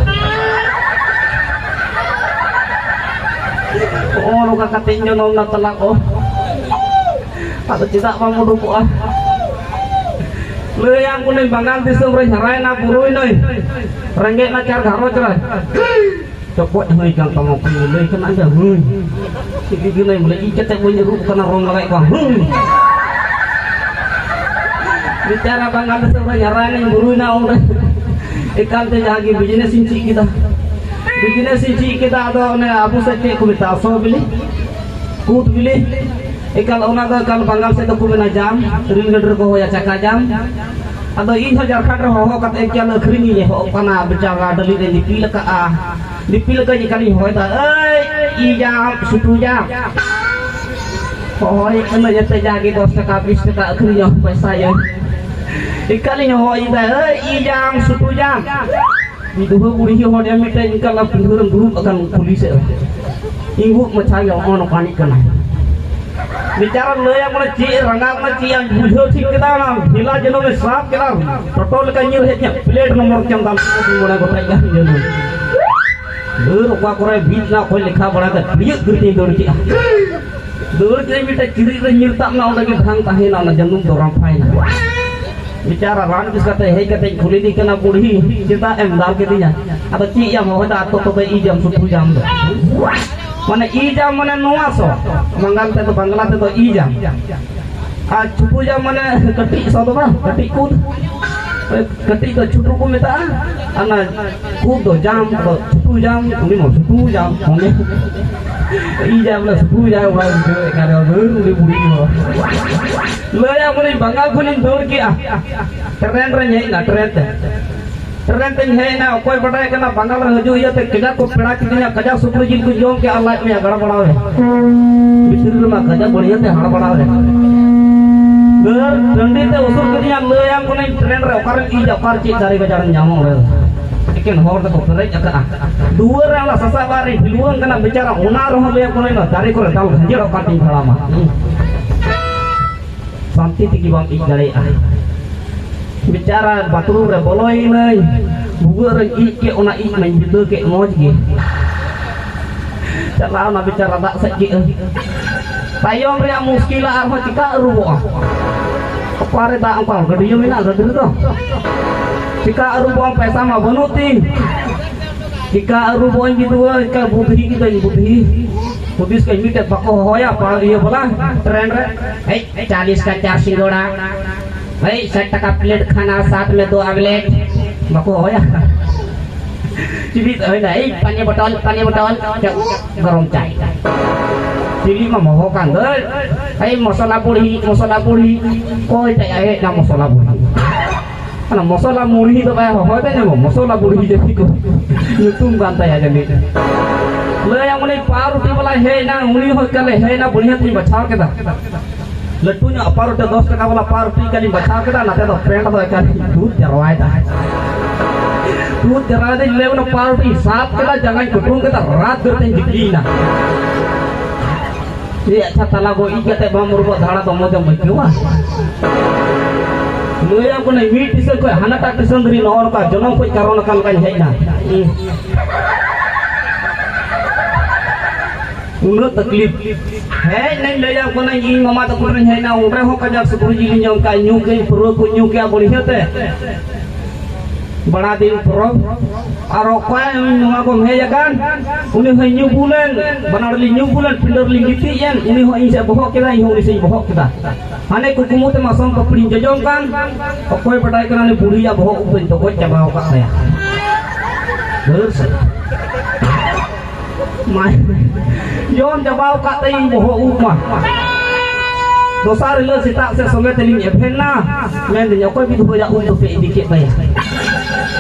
ᱱᱚᱜᱼᱚ ᱱᱚᱝᱠᱟ ᱠᱟᱛᱮ ᱤᱧ ᱡᱚᱱᱚᱢ ᱮᱱᱟ ᱛᱟᱞᱟ ᱠᱚ᱾ ᱟᱫᱚ ᱪᱮᱫᱟᱜ ᱵᱟᱢ ᱩᱰᱩᱠᱚᱜᱼᱟ? ᱞᱟᱹᱭᱟᱢ ᱠᱟᱹᱱᱟᱹᱧ, ᱵᱟᱝᱜᱟᱞ ᱫᱤᱥᱚᱢ ᱨᱮᱧ ᱦᱟᱨᱟᱭᱮᱱᱟ, ᱵᱩᱨᱩᱭᱱᱟᱹᱧ, ᱨᱮᱸᱜᱮᱡ ᱱᱟᱪᱟᱨ ᱜᱷᱟᱨᱚᱸᱡᱽ ᱨᱮ᱾ ᱪᱚᱯᱚᱡ ᱦᱩᱭ ᱠᱟᱱ ᱛᱟᱢᱟ, ᱠᱩᱲᱤ ᱞᱟᱹᱭ ᱠᱟᱱᱟ ᱡᱮ ᱦᱩᱭ᱾ ᱪᱮᱫ ᱜᱮ ᱠᱟᱹᱱᱟᱹᱧ ᱵᱚᱞᱮ, ᱤᱧ ᱠᱟᱛᱮ ᱵᱟᱹᱧ ᱨᱩᱜ ᱠᱟᱱᱟ, ᱨᱚᱝ ᱞᱟᱜᱟᱭᱮᱫ ᱠᱚᱣᱟ, ᱦᱩᱭ᱾ ᱵᱮᱪᱟᱨᱟ ᱵᱟᱝᱜᱟᱞ ᱫᱤᱥᱚᱢ ᱨᱮᱧ ᱦᱟᱨᱟᱭᱮᱱᱟᱹᱧ, ᱵᱩᱨᱩᱭᱱᱟ ᱚᱸᱰᱮ᱾ ᱮᱠᱟᱞ ᱛᱮ ᱡᱟᱦᱟᱸ ᱜᱮ ᱵᱤᱡᱽᱱᱮᱥ ᱤᱧ ᱪᱮᱫ ᱠᱮᱫᱟ, ᱵᱤᱡᱽᱱᱮᱥ ᱤᱧ ᱪᱮᱫ ᱠᱮᱫᱟ, ᱟᱫᱚ ᱚᱱᱮ ᱟᱵᱚ ᱥᱮᱫ ᱪᱮᱫ ᱠᱚ ᱢᱮᱛᱟᱜᱼᱟ, ᱥᱚ ᱵᱤᱞᱤ, ᱠᱩᱫ ᱵᱤᱞᱤ, ᱮᱠᱟᱞ ᱚᱱᱟ ᱫᱚ ᱮᱠᱟᱞ ᱵᱟᱝᱜᱟᱞ ᱥᱮᱫ ᱫᱚᱠᱚ ᱢᱮᱱᱟ ᱡᱟᱢ, ᱨᱮᱞ ᱜᱟᱹᱰᱤ ᱨᱮᱠᱚ ᱦᱚᱦᱚᱭᱟ ᱪᱟᱠᱟ ᱡᱟᱢ᱾ ᱟᱫᱚ ᱤᱧ ᱦᱚᱸ ᱡᱷᱟᱲᱠᱷᱚᱸᱰ ᱨᱮ ᱦᱚᱦᱚ ᱠᱟᱛᱮ ᱮᱠᱟᱞ ᱟᱹᱠᱷᱨᱤᱧ ᱤᱧ ᱮᱦᱚᱵ ᱠᱟᱱᱟ, ᱵᱮᱪᱟᱨᱟ ᱰᱟᱹᱞᱤᱡ ᱨᱮ ᱫᱤᱯᱤᱞ ᱟᱠᱟᱫᱼᱟ, ᱫᱤᱯᱤᱞ ᱟᱠᱟᱫ ᱮᱠᱟᱞᱤᱧ ᱦᱚᱦᱚᱭᱮᱫᱟ, ᱮᱭ ᱤ ᱡᱟᱢ, ᱥᱩᱴᱩ ᱡᱟᱢ᱾ ᱦᱚᱦᱚᱭᱮᱫ ᱠᱟᱹᱱᱟᱹᱧ ᱮᱱᱛᱮ ᱡᱟᱜᱮ ᱫᱚᱥ ᱴᱟᱠᱟ, ᱵᱤᱥ ᱴᱟᱠᱟ ᱟᱹᱠᱷᱨᱤᱧᱚᱜ ᱯᱚᱭᱥᱟ ᱭᱟᱹᱧ᱾ ᱮᱠᱟᱞᱤᱧ ᱦᱚᱦᱚᱭᱮᱫᱟ, ᱮᱭ ᱤ ᱡᱟᱢ, ᱥᱩᱴᱩ ᱡᱟᱢ᱾ ᱢᱤᱫ ᱫᱷᱟᱣ ᱵᱩᱲᱦᱤ ᱦᱚᱲ ᱮᱢ ᱢᱤᱫᱴᱮᱡ ᱤᱱᱠᱟ ᱞᱟ ᱯᱤᱸᱰᱟᱹ ᱨᱮᱢ ᱫᱩᱲᱩᱵ ᱟᱠᱟᱱ ᱠᱩᱞᱦᱤ ᱥᱮᱫ ᱨᱮ᱾ ᱤᱸᱜᱩᱜ ᱢᱟᱪᱷᱟ ᱜᱮ ᱦᱚᱸᱜᱼᱚ ᱱᱚᱝᱠᱟᱱᱤᱡ ᱠᱟᱱᱟᱭ᱾ ᱵᱮᱪᱟᱨᱟ ᱞᱟᱹᱭᱟ ᱵᱚᱞᱮ ᱪᱮᱫ ᱮ ᱨᱟᱸᱜᱟᱣ ᱠᱟᱱᱟ, ᱪᱮᱫ ᱮ ᱵᱩᱡᱷᱟᱹᱣ ᱴᱷᱤᱠ ᱠᱮᱫᱟ, ᱚᱱᱟ ᱵᱷᱮᱞᱟ ᱡᱮᱱᱚ ᱢᱮ ᱥᱟᱵ ᱠᱮᱫᱟ, ᱴᱚᱴᱚ ᱞᱮᱠᱟ ᱧᱤᱨ ᱦᱮᱡ ᱠᱮᱫ, ᱯᱞᱮᱴ ᱱᱚᱢᱵᱚᱨ ᱪᱟᱸᱫᱟ ᱢᱚᱬᱮ ᱜᱚᱴᱮᱡ ᱜᱟᱱ ᱡᱟᱹᱱᱩᱢ᱾ ᱫᱟᱹᱲ ᱚᱠᱟ ᱠᱚᱨᱮ ᱵᱤᱫ ᱱᱟ, ᱚᱠᱚᱭ ᱞᱮᱠᱷᱟ ᱵᱟᱲᱟ ᱠᱟᱛᱮ ᱯᱤᱭᱟᱹᱜ ᱠᱤᱨᱛᱤᱧ ᱫᱟᱹᱲ ᱠᱮᱜᱼᱟ᱾ ᱫᱟᱹᱲ ᱠᱮᱫ ᱢᱤᱫᱴᱮᱡ ᱪᱤᱨᱤᱡ ᱨᱮ ᱧᱤᱨ ᱛᱟᱵ ᱱᱟ, ᱚᱸᱰᱮ ᱜᱮ ᱰᱷᱟᱝ ᱛᱟᱦᱮᱸᱭᱮᱱᱟ, ᱚᱱᱟ ᱡᱟᱹᱱᱩᱢ ᱫᱚ ᱨᱟᱢᱯᱷᱟᱭᱮᱱᱟ᱾ ᱵᱮᱪᱟᱨᱟ ᱨᱟᱱ ᱵᱮᱥ ᱠᱟᱛᱮ ᱦᱮᱡ ᱠᱟᱛᱮ ᱠᱩᱞᱤ ᱫᱤᱧ ᱠᱟᱱᱟ, "ᱵᱩᱲᱦᱤ, ᱪᱮᱫᱟᱜ ᱮᱢ ᱫᱟᱞ ᱠᱤᱫᱤᱧᱟ?" ᱟᱫᱚ ᱪᱮᱫ ᱭᱟᱢ ᱦᱚᱦᱚᱭᱫᱟ, ᱟᱛᱚ ᱛᱚᱵᱮ ᱤ ᱡᱟᱢ, ᱥᱩᱛᱩ ᱡᱟᱢ ᱫᱚ᱾ ᱢᱟᱱᱮ ᱤ ᱡᱟᱢ ᱢᱟᱱᱮ ᱱᱚᱣᱟ ᱥᱚ, ᱵᱟᱝᱜᱟᱞ ᱛᱮᱫᱚ, ᱵᱟᱝᱞᱟ ᱛᱮᱫᱚ ᱤ ᱡᱟᱢ᱾ ᱟᱨ ᱪᱷᱩᱴᱩ ᱡᱟᱢ ᱢᱟᱱᱮ ᱠᱟᱹᱴᱤᱡ ᱥᱚ ᱫᱚ ᱵᱟᱝ, ᱠᱟᱹᱴᱤᱡ ᱠᱩᱫ᱾ ᱠᱟᱹᱴᱤᱡ ᱫᱚ ᱪᱷᱩᱴᱩ ᱠᱚ ᱢᱮᱛᱟᱜᱼᱟ, ᱟᱨ ᱚᱱᱟ ᱠᱩᱫ ᱫᱚ ᱡᱟᱢ, ᱟᱫᱚ ᱪᱷᱩᱴᱩ ᱡᱟᱢ, ᱩᱱᱤ ᱢᱟ ᱥᱩᱴᱩ ᱡᱟᱢ, ᱢᱟᱱᱮ ᱤ ᱡᱟᱢ ᱞᱮ ᱥᱩᱴᱩ ᱡᱟᱢ, ᱚᱱᱟ ᱵᱩᱡᱷᱟᱹᱣᱮᱫ ᱠᱟᱱ ᱨᱮᱦᱚᱸ, ᱫᱟᱹᱲ ᱩᱱᱤ ᱵᱩᱲᱦᱤ ᱦᱚᱸ᱾ ᱞᱟᱹᱭᱟ ᱵᱚᱞᱮ ᱵᱟᱝᱜᱟᱞ ᱠᱷᱚᱱᱤᱧ ᱫᱟᱹᱲ ᱠᱮᱜᱼᱟ, ᱴᱨᱮᱱ ᱨᱮᱧ ᱦᱮᱡ ᱮᱱᱟ, ᱴᱨᱮᱱ ᱛᱮ᱾ ᱴᱨᱮᱱ ᱛᱮᱧ ᱦᱮᱡ ᱮᱱᱟ, ᱚᱠᱚᱭ ᱵᱟᱰᱟᱭ ᱠᱟᱱᱟ ᱵᱟᱝᱜᱟᱞ ᱨᱮ ᱦᱤᱡᱩᱜ ᱤᱭᱟᱹᱛᱮ ᱠᱟᱡᱟᱠ ᱠᱚ ᱯᱮᱲᱟ ᱠᱤᱫᱤᱧᱟ, ᱠᱟᱡᱟᱠ ᱥᱩᱠᱨᱤ ᱡᱤᱞ ᱠᱚ ᱡᱚᱢ ᱠᱮᱜᱼᱟ, ᱞᱟᱡ ᱢᱮ ᱜᱟᱲ ᱵᱟᱲᱟᱣᱮ᱾ ᱵᱷᱤᱛᱨᱤ ᱨᱮᱢᱟ ᱠᱟᱡᱟᱠ ᱵᱟᱹᱲᱤᱭᱟᱹ ᱛᱮ ᱦᱟᱲ ᱵᱟᱲᱟᱣᱮ᱾ ᱫᱟᱹᱲ ᱴᱟᱺᱰᱤ ᱛᱮ ᱩᱥᱩᱨ ᱠᱤᱫᱤᱧᱟ, ᱞᱟᱹᱭᱟᱢ ᱠᱟᱹᱱᱟᱹᱧ ᱴᱨᱮᱱ ᱨᱮ ᱚᱠᱟᱨᱮᱢ ᱤᱡᱟ, ᱚᱠᱟᱨᱮ ᱪᱮᱫ ᱫᱟᱨᱮ ᱜᱟᱡᱟᱲᱮᱢ ᱧᱟᱢᱟ ᱚᱸᱰᱮ ᱫᱚ? ᱮᱠᱮᱱ ᱦᱚᱲ ᱛᱮᱠᱚ ᱯᱮᱨᱮᱡ ᱟᱠᱟᱜᱼᱟ᱾ ᱫᱩᱣᱟᱹᱨ ᱨᱮ ᱚᱱᱟ ᱥᱟᱥᱟᱵ ᱚᱲᱟᱜ ᱨᱮ ᱵᱷᱤᱞᱣᱟᱹᱝ ᱠᱟᱱᱟ ᱵᱮᱪᱟᱨᱟ, ᱚᱱᱟ ᱨᱮᱦᱚᱸ ᱞᱟᱹᱭᱟᱢ ᱠᱟᱹᱱᱟᱹᱧ ᱱᱚᱣᱟ ᱫᱟᱨᱮ ᱠᱚᱨᱮ ᱫᱟᱞ ᱜᱷᱟᱸᱡᱮᱲᱚᱜ ᱠᱟᱱ ᱛᱤᱧ ᱛᱟᱲᱟᱢᱟ᱾ ᱥᱟᱱᱛᱤ ᱛᱮᱜᱮ ᱵᱟᱢ ᱤᱡ ᱫᱟᱲᱮᱭᱟᱜᱼᱟ᱾ ᱵᱮᱪᱟᱨᱟ ᱵᱟᱛᱷᱨᱩᱢ ᱨᱮ ᱵᱚᱞᱚᱭᱮᱱᱟᱹᱧ, ᱵᱷᱩᱜᱟᱹᱜ ᱨᱮᱧ ᱤᱡ ᱠᱮᱫ, ᱚᱱᱟ ᱤᱡ ᱢᱟᱧ ᱵᱤᱫᱟᱹ ᱠᱮᱫ ᱢᱚᱡᱽ ᱜᱮ᱾ ᱪᱟᱞᱟᱣᱱᱟ ᱵᱮᱪᱟᱨᱟ ᱫᱟᱜ ᱥᱮᱫ ᱜᱮ᱾ ᱛᱟᱭᱚᱢ ᱨᱮᱭᱟᱜ ᱢᱩᱥᱠᱤᱞ ᱟᱨᱦᱚᱸ ᱪᱤᱠᱟ ᱟᱹᱨᱩᱵᱚᱜᱼᱟ? ᱚᱠᱟᱨᱮ ᱫᱟᱜ ᱚᱱᱠᱟ ᱜᱟᱹᱰᱭᱟᱹ ᱢᱮᱱᱟᱜᱼᱟ ᱜᱟᱹᱰᱭᱟᱹ ᱨᱮᱫᱚ? ᱪᱤᱠᱟ ᱟᱹᱨᱩᱵᱚᱜᱼᱟ, ᱯᱚᱭᱥᱟ ᱢᱟ ᱵᱟᱹᱱᱩᱜ ᱛᱤᱧ᱾ ᱪᱤᱠᱟ ᱟᱹᱨᱩᱵᱚᱜᱼᱟᱹᱧ ᱜᱤᱫᱽᱨᱟᱹ, ᱪᱤᱠᱟ ᱵᱩᱫᱷᱤ ᱠᱤᱫᱟᱹᱧ ᱵᱩᱫᱷᱤ᱾ ᱦᱩᱫᱤᱥ ᱠᱟᱹᱧ ᱢᱤᱫᱴᱮᱡ ᱵᱟᱠᱚ ᱦᱚᱦᱚᱭᱟ ᱯᱟ-, ᱤᱭᱟᱹ ᱵᱟᱞᱟ ᱴᱨᱮᱱ ᱨᱮ, "ᱦᱮᱡ, ᱪᱟᱞᱤᱥ ᱠᱟ ᱪᱟᱨ ᱥᱤᱸᱜᱟᱲᱟ, ᱦᱮᱡ, ᱥᱟᱴ ᱴᱟᱠᱟ ᱯᱞᱮᱴ ᱠᱷᱟᱱᱟ, ᱥᱟᱛ ᱢᱮ ᱫᱳ ᱟᱢᱞᱮᱴ", ᱵᱟᱠᱚ ᱦᱚᱦᱚᱭᱟ? ᱪᱤᱞᱤ ᱛᱟᱦᱮᱱᱟ, "ᱮᱭ, ᱯᱟᱱᱤ ᱵᱚᱴᱚᱞ, ᱯᱟᱱᱤ ᱵᱚᱴᱚᱞ, ᱪᱚ, ᱜᱚᱨᱚᱢ ᱪᱟᱭ᱾" ᱪᱤᱞᱤ ᱢᱟ ᱢᱚᱦᱚ ᱠᱟᱱ ᱫᱚ, "ᱮᱭ, ᱢᱚᱥᱞᱟ ᱵᱩᱲᱦᱤ, ᱢᱚᱥᱞᱟ ᱵᱩᱲᱦᱤ, ᱚᱠᱚᱭ ᱴᱟᱜ ᱦᱮᱡ ᱮᱱᱟ ᱢᱚᱥᱞᱟ ᱵᱩᱲᱦᱤ?" ᱚᱱᱟ ᱢᱚᱥᱞᱟ ᱢᱩᱲᱦᱤ ᱫᱚ ᱵᱟᱭ ᱦᱚᱦᱚᱭ ᱛᱟᱭᱟ, ᱢᱚᱥᱞᱟ ᱵᱩᱲᱦᱤ ᱡᱟᱹᱛᱤ ᱠᱚ ᱧᱩᱛᱩᱢ ᱠᱟᱱ ᱛᱟᱭᱟ ᱡᱟᱹᱱᱤᱡ᱾ ᱞᱟᱹᱭᱟᱢ ᱩᱱᱤ ᱯᱟᱣᱨᱩᱴᱤ ᱵᱟᱞᱟᱭ ᱦᱮᱡ ᱮᱱᱟ, ᱩᱱᱤ ᱦᱚᱸ ᱮᱠᱟᱞᱮ ᱦᱮᱡ ᱮᱱᱟ, ᱵᱩᱲᱦᱤ ᱦᱚᱸᱛᱚᱧ ᱵᱟᱪᱷᱟᱣ ᱠᱮᱫᱟ᱾ ᱞᱟᱹᱴᱩ ᱧᱚᱜ ᱯᱟᱣᱨᱩᱴᱤ ᱫᱚᱥ ᱴᱟᱠᱟ ᱵᱟᱞᱟ ᱯᱟᱣᱨᱩᱴᱤ ᱮᱠᱟᱞᱤᱧ ᱵᱟᱪᱷᱟᱣ ᱠᱮᱫᱟ, ᱱᱟᱛᱮ ᱫᱚ ᱯᱮᱱᱴ ᱫᱚ ᱮᱠᱟᱞ ᱛᱩᱫ ᱡᱟᱨᱣᱟᱭᱮᱫᱟ᱾ ᱛᱩᱫ ᱡᱟᱨᱣᱟᱭᱮᱫᱟᱹᱧ, ᱞᱟᱹᱭ ᱚᱱᱟ ᱯᱟᱣᱨᱩᱴᱤᱧ ᱥᱟᱵ ᱠᱮᱫᱟ, ᱡᱟᱸᱜᱟᱧ ᱠᱩᱴᱩᱢ ᱠᱮᱫᱟ, ᱨᱟᱛ ᱫᱟᱹᱲ ᱛᱮᱧ ᱡᱤᱠᱤᱭᱮᱱᱟ᱾ ᱮ ᱟᱪᱪᱷᱟ, ᱛᱟᱞᱟ ᱜᱚᱡ ᱤᱡ ᱠᱟᱛᱮ ᱵᱟᱢ ᱨᱩᱣᱟᱹᱜ ᱫᱷᱟᱲᱟ ᱫᱚ ᱢᱚᱡᱮᱢ ᱟᱹᱭᱠᱟᱹᱣᱟ? ᱞᱟᱹᱭᱟᱢ ᱠᱟᱹᱱᱟᱹᱧ, ᱢᱤᱫ ᱴᱤᱥᱟᱹ ᱠᱷᱚᱡ ᱦᱟᱱᱟᱴᱟᱜ ᱴᱤᱥᱟᱹ ᱫᱷᱟᱹᱨᱤᱡ ᱱᱚᱜᱼᱚ ᱱᱚᱝᱠᱟ ᱡᱚᱱᱚᱢ ᱠᱷᱚᱡ ᱠᱟᱨᱚᱱ ᱟᱠᱟᱱ ᱞᱮᱠᱟᱧ ᱦᱮᱡ ᱮᱱᱟ᱾ ᱩᱱᱟᱹᱜ ᱛᱟᱠᱞᱤᱯ᱾ ᱦᱮᱡ ᱱᱟᱹᱧ, ᱞᱟᱹᱭᱟᱢ ᱠᱟᱹᱱᱟᱹᱧ, ᱤᱧ ᱢᱟᱢᱟ ᱛᱟᱠᱚ ᱴᱷᱮᱱ ᱦᱮᱡ ᱮᱱᱟ, ᱚᱸᱰᱮ ᱦᱚᱸ ᱠᱟᱡᱟᱠ ᱥᱩᱠᱨᱤ ᱡᱤᱞᱤᱧ ᱡᱚᱢ ᱠᱟᱜᱼᱟ, ᱧᱩ ᱠᱟᱹᱧ, ᱯᱟᱹᱨᱣᱟᱹ ᱠᱚ ᱧᱩ ᱠᱮᱜᱼᱟ ᱵᱟᱹᱲᱦᱤᱭᱟᱹ ᱛᱮ᱾ ᱵᱟᱲᱟ ᱫᱤᱱ ᱯᱚᱨᱚᱵᱽ᱾ ᱟᱨ ᱚᱠᱚᱭ ᱱᱚᱣᱟ ᱠᱚᱢ ᱦᱮᱡ ᱟᱠᱟᱱ? ᱩᱱᱤ ᱦᱚᱸᱭ ᱧᱩ ᱵᱩᱞᱮᱱ, ᱵᱟᱱᱟᱨ ᱞᱤᱧ ᱧᱩ ᱵᱩᱞᱮᱱ, ᱯᱤᱸᱰᱟᱹ ᱨᱮᱞᱤᱧ ᱜᱤᱛᱤᱡ ᱮᱱ, ᱩᱱᱤ ᱦᱚᱸ ᱤᱧ ᱥᱮᱫ ᱵᱚᱦᱚᱜ ᱠᱮᱫᱟ, ᱤᱧ ᱦᱚᱸ ᱩᱱᱤ ᱥᱮᱫ ᱤᱧ ᱵᱚᱦᱚᱜ ᱠᱮᱫᱟ᱾ ᱦᱟᱱᱮ ᱠᱩᱠᱢᱩ ᱛᱮ ᱢᱟ ᱥᱚᱱ ᱯᱟᱯᱲᱤᱧ ᱡᱚᱡᱚᱢ ᱠᱟᱱ, ᱚᱠᱚᱭ ᱵᱟᱰᱟᱭ ᱠᱟᱱᱟ ᱩᱱᱤ ᱵᱩᱲᱦᱤᱭᱟᱜ ᱵᱚᱦᱚᱜ ᱩᱵ ᱫᱚᱧ ᱛᱚᱜᱚᱡ ᱪᱟᱵᱟᱣ ᱟᱠᱟᱫ ᱛᱟᱭᱟ᱾ ᱫᱷᱟᱹᱨ ᱥᱮ᱾ ᱢᱟ ᱡᱚᱢ ᱪᱟᱵᱟᱣ ᱟᱠᱟᱫ ᱛᱟᱭᱟᱹᱧ ᱵᱚᱦᱚᱜ ᱩᱵ ᱢᱟ᱾ ᱫᱚᱥᱟᱨ ᱦᱤᱞᱳᱜ ᱥᱮᱛᱟᱜ ᱥᱮᱫ ᱥᱚᱸᱜᱮ ᱛᱮᱞᱤᱧ ᱮᱵᱷᱮᱱ ᱱᱟ᱾ ᱢᱮᱱᱫᱟᱹᱧ, ᱚᱠᱚᱭ ᱵᱤᱫᱷᱩᱣᱟᱹᱭᱟᱜ ᱩᱵ ᱫᱚᱯᱮ ᱤᱫᱤ ᱠᱮᱫ ᱛᱟᱭᱟ?